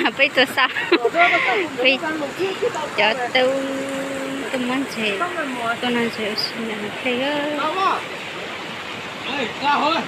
Peb tuaj xa, peb cov tub tuaj muab ntses, tuaj noj ntses ua si ntawm Hmoob Plig. Coob them os.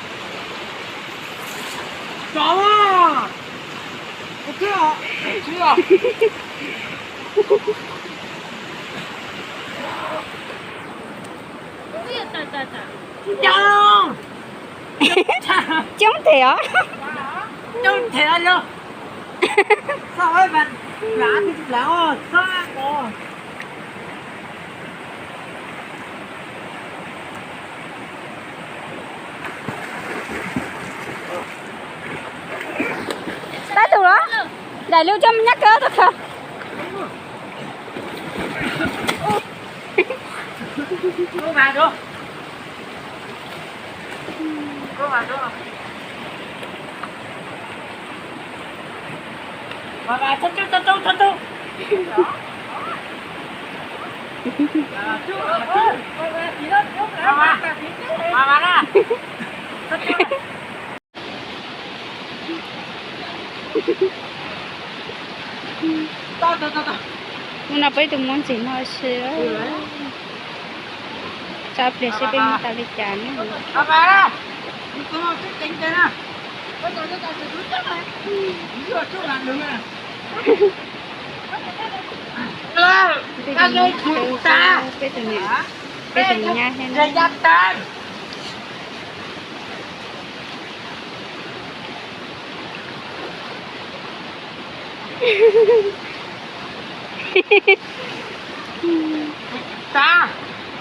Tab tus los, daim lus coj me nyab kawg tau khaws. Hnub no peb tuaj muab ntses noj ua si. Tsam pliag seb peb muab tau li cas ne. Peb tus niam, peb tus niam nyab thiab na.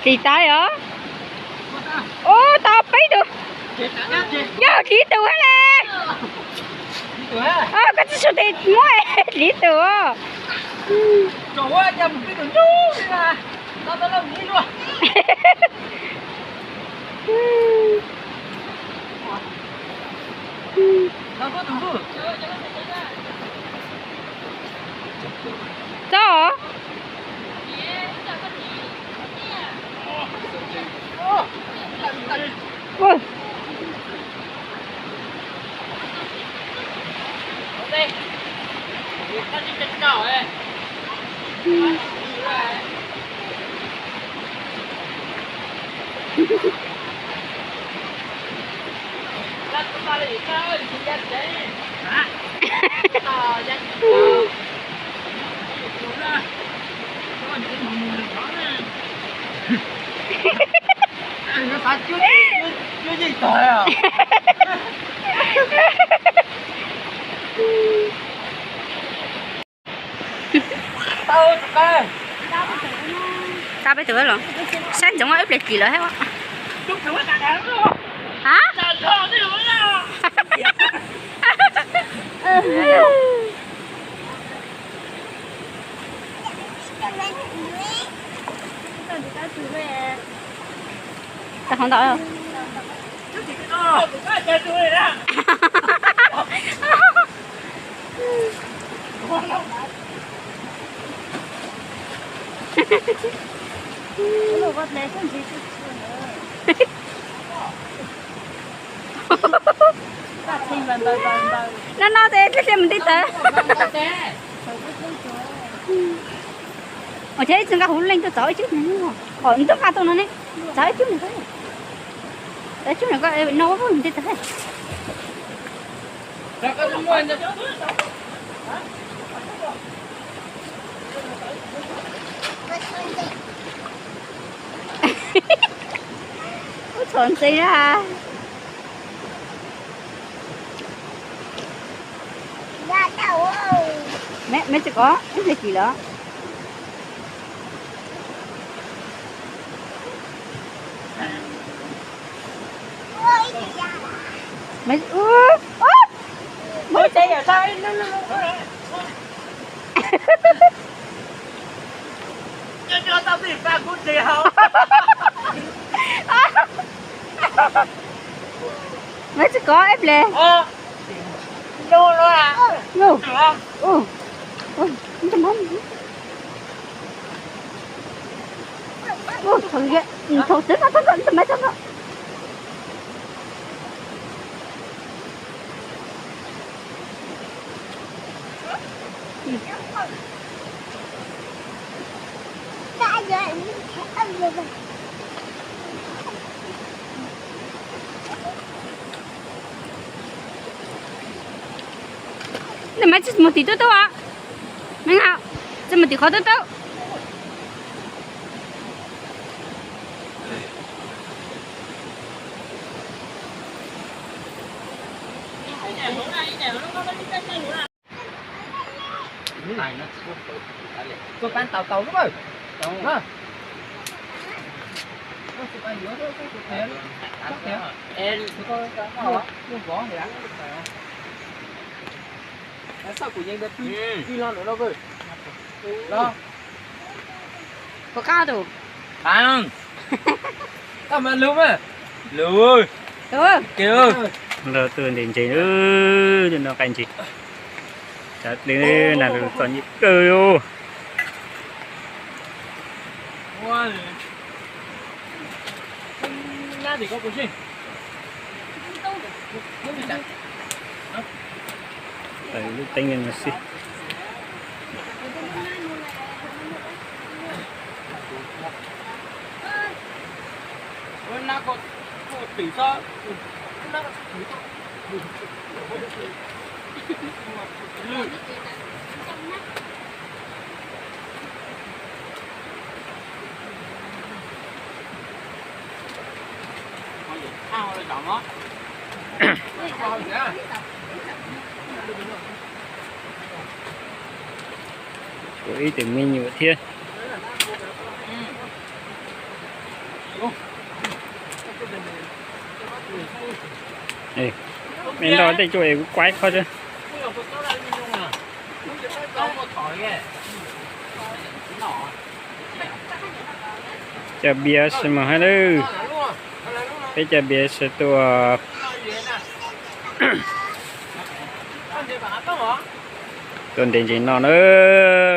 Tsis tas os. Ub, tau peb tus. Yog tsis tus hab le. Koj tsis sub tes muab tsis tus. Txob. Tau peb tus los, saib ntsoov ib pliag kim lawm thiab. Ha? Tau hov ntau. No no ces txij li mus nti tawv. Ua cas ib txwm nqa hauv leej tuaj txov ib cub no, qhov ntuj nqa tuaj no ne, txov ib cub no, txov ib cub no, no nti tawv. Ub, txhom ntxeev na. Me tsis kov ib pliag kim lawm. Me tsis kov ib pliag. Thaum twg no, thaum ntawd, ntawd, ntawd. Neb mas tsis mus tim tub tub os. Neb, tsis mus tim qhov tub tub. Tua pab tau tau lub. Puas qab tus? Qab. Tau mas lug mas. Lug. Lug tuaj ntes ntses, no qaij ntses. Tshav dlej na, lug txom nyem kawg li. Lub teeb no xwb. Tshuav ib tug me nyuam thiab. Me nrog tej cuaj es kuv kuaib qhov tseeb. Cov npias sawv mus hab lawm. Peb cov npias sawv tuaj. Tuaj ntes ntses no na,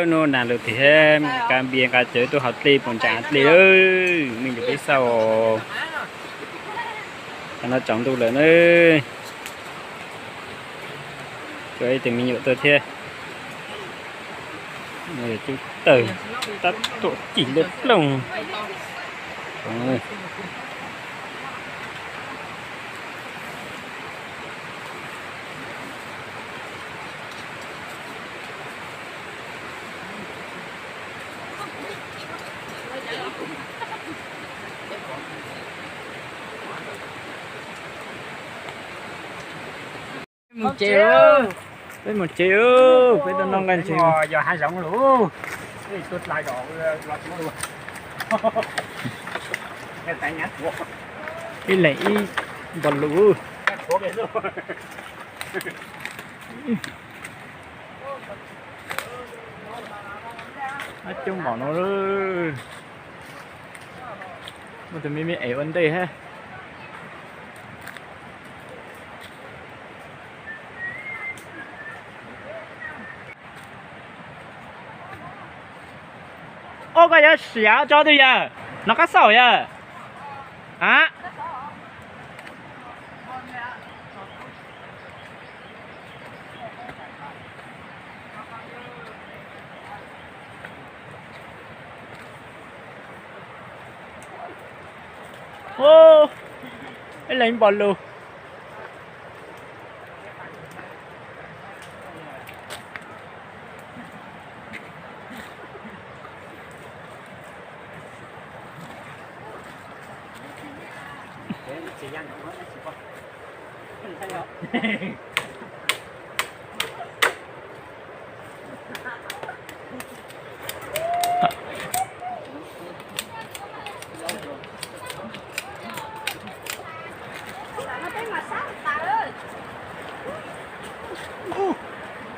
hnub nag lug tiag, nqa npias nqa cawv tuaj haus dlej puag nram dlej lawm. Me nyuam peb xauj, qhov no tsaus ntuj lawm na. Tshuav ib tug me nyuam tuaj thiab. Cub tawg tab tuam cim nplooj. Mus tsev, peb mus tsev, peb tuaj noj nqaij ntses. Yog hav zoov lawm. Ib leeg ib npog lus. Coob npaum no, muaj tus me me ev ua ntej hab. Ob, koj yuav siav tso twg yawg? No qab xauj yawg. A, ib leeg npog lus.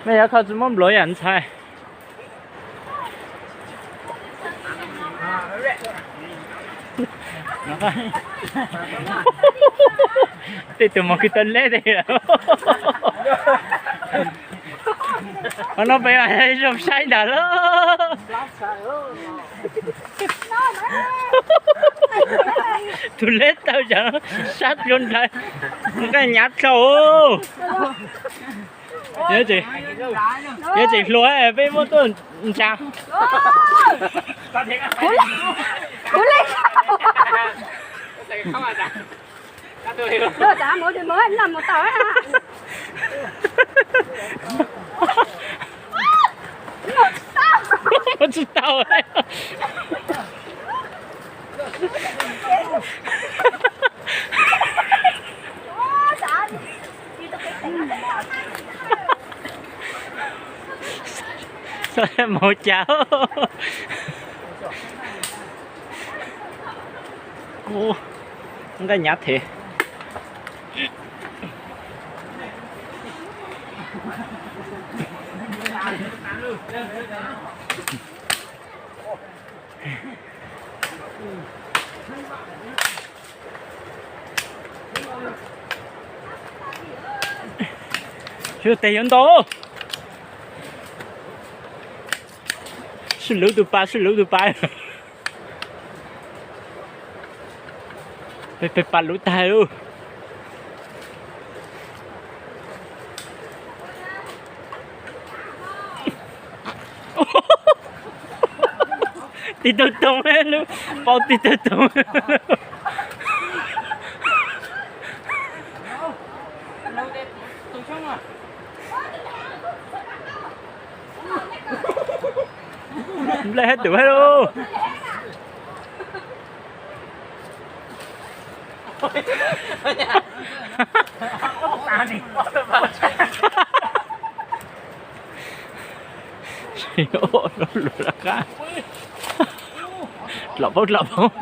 Mej yuav kho tsis muab nplua yam ntxhais. Tej tus mos kwv tau leb tej. Qhov no peb zoo saib ntag lauj. Tus leb tawg tsam sab zoo ntag. Nqaij hnyav dhau. Neb tseem hluas peb muab tuaj ntsa. Kuv le, kuv le. Mus tau. Tsis tau. Mus cas. Ub, nqaij nyav thev. Sib tes yuav ntau. Sib luv tus pas, sib luv tus pas. Peb, peb pas luv tag lawm. Tig tag toog, lub paub tig tag toog. Nplej hab tus hab lauj. Lub lug lawv qab. Dlom paub dlom paub.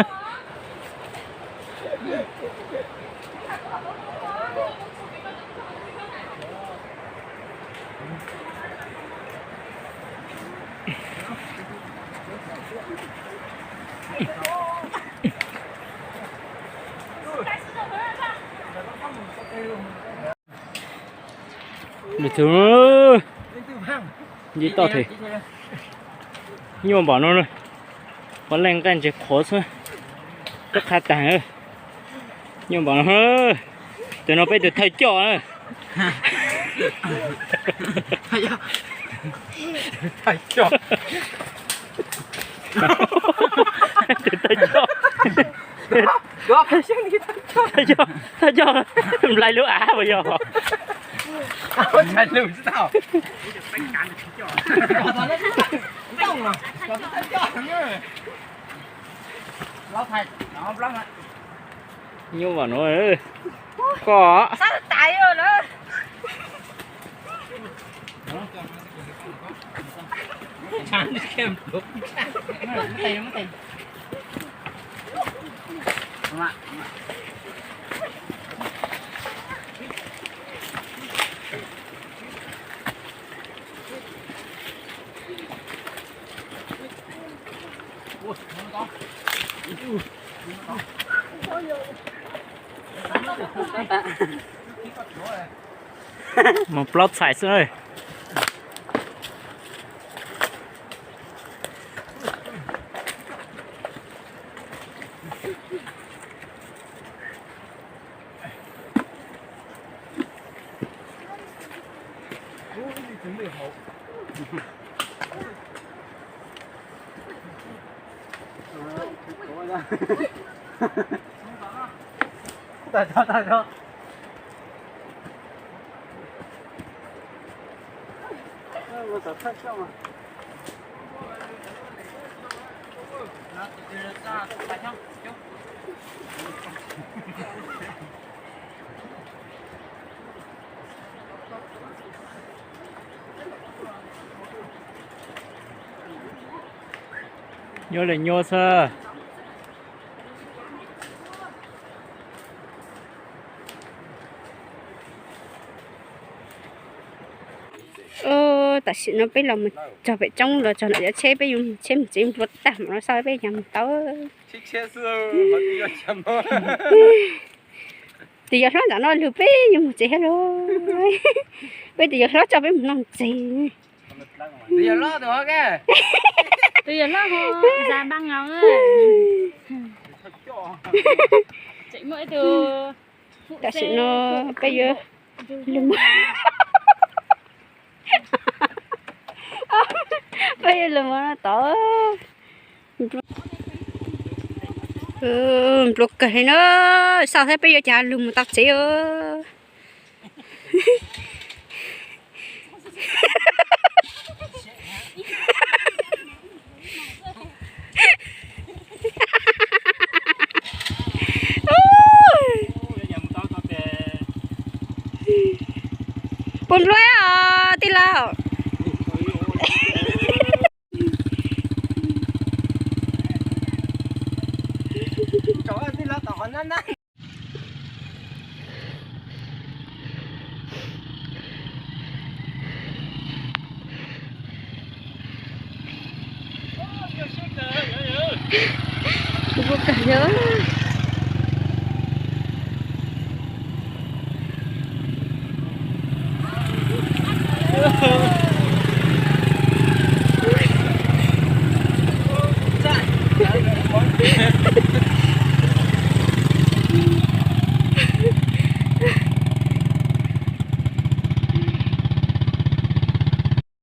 Lwm tus, nce toj thiab. Nyuaj npaum no, puav leej nqaij ntses qhuav xwb, twb qha tag. Nyuaj npaum no, tus no peb tus thawj coj na. Tus thawj coj. Thawj coj, thawj coj nplai lub av puas yog? Nyuaj npaum no, koj. Mus plaub txhais xwb na. Nyuaj li nyuaj xwb. Tam sim no peb los mus txog pem roob los txog nram cov tsheb, peb yuav mus tsheb mus tsev nplua tag mam no xwb peb cov mus tau. Tus yawg hlob nram no lug peb yuav mus tsev thiab lauj. Peb tus yawg hlob coj peb mus noj tsev. Tus yawg hlob ho zas npaa ngaus. Tam sim no peb yuav lug mus. Peb yuav lug mus no tod. Nplua kawg li na, xav thiab peb yuav cas lug mus tau tsev os. Puas nplua os tij laug? Nplua kawg li.